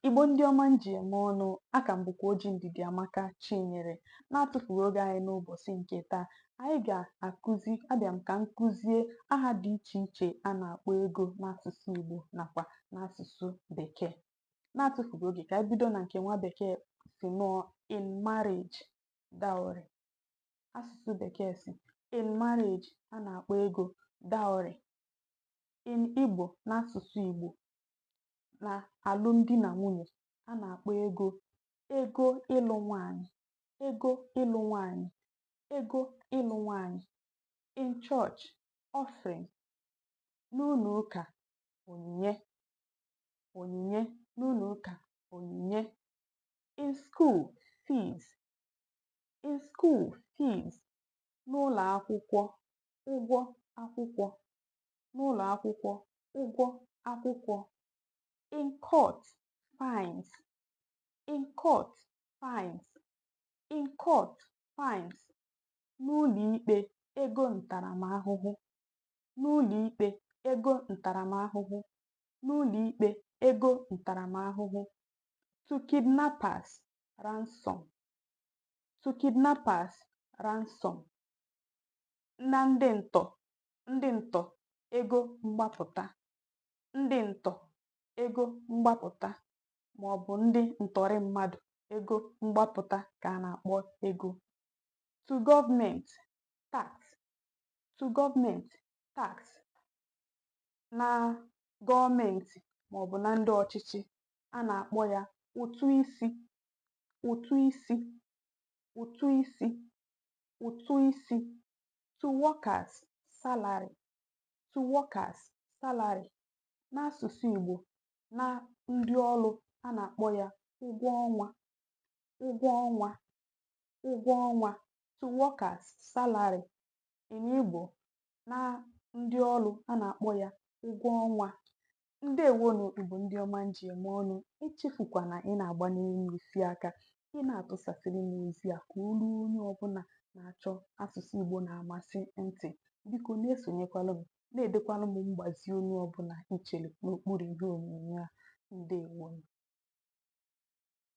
Igbo ndị ọma m ji eme ọnụ, aka m bụkwa Oji Ndidi Amaka Chinyere. Na-atụfughị oge anyị n'ụbọchị nke taa, anyị ga-akụzi, abịa m ka m kụzie aha dị iche iche a na-akpọ ego n'asụsụ Igbo nakwa n'asụsụ Bekee. Na-atụfughị oge, ka anyị bido na nke nwa Bekee si nọọ in marriage, dowry. Asụsụ Bekee si in marriage, a na-akpọ ego dowry. In Igbo, n'asụsụ Igbo, na alụmdi na nwunye, a na-akpọ ego ego ịlụ nwanyị, ego ịlụ nwanyị, ego ịlụ nwanyị. In church, offering. N'ụlọ ụka, onyinye, onyinye. N'ụlọ ụka, onyinye. In school, fees. In school, fees. N'ụlọ akwụkwọ, ụgwọ akwụkwọ. N'ụlọ akwụkwọ, ụgwọ akwụkwọ. In court, fines. In court, fines. In court, fines. N'ụlọ ikpe, ego ntaramahụhụ. N'ụlọ ikpe, ego ntaramahụhụ. N'ụlọ ikpe, ego ntaramahụhụ. To kidnappers, ransom. To kidnappers, ransom. Na ndị ntọ, ndị ntọ, ego mgbapụta. Ndị ntọ, ego mgbapụta, ma ọ bụ ndị ntọrị mmadụ, ego mgbapụta ka a na-akpọ ego. To government, tax. To government, tax. Na gọọmenti maọbụ na ndị ọchịchị, a na-akpọ ya ụtụ isi, ụtụ isi, ụtụ isi, ụtụ isi. To workers, salary. To workers, salary. N'asụsụ Igbo, na ndị ọrụ, a na-akpọ ya ụgwọ ọnwa, ụgwọ ọnwa, ụgwọ ọnwa. To workers, salary. In Igbo, na ndị ọrụ, a na-akpọ ya ụgwọ ọnwa. Ndewonu, Igbo ndị ọma m ji eme ọnụ. Echefukwana ị na-agbanyere m isi aka, ị na-atụsasịrị m ozi a ka o ruo onye ọbụla na-achọ asụsụ Igbo na-amasị ntị. Biko na-esonyekwalụ m, na-edekwalụ m mgbazi onu ọbụla i chere n'okpuru ihe onyonyo a. Ndewonu.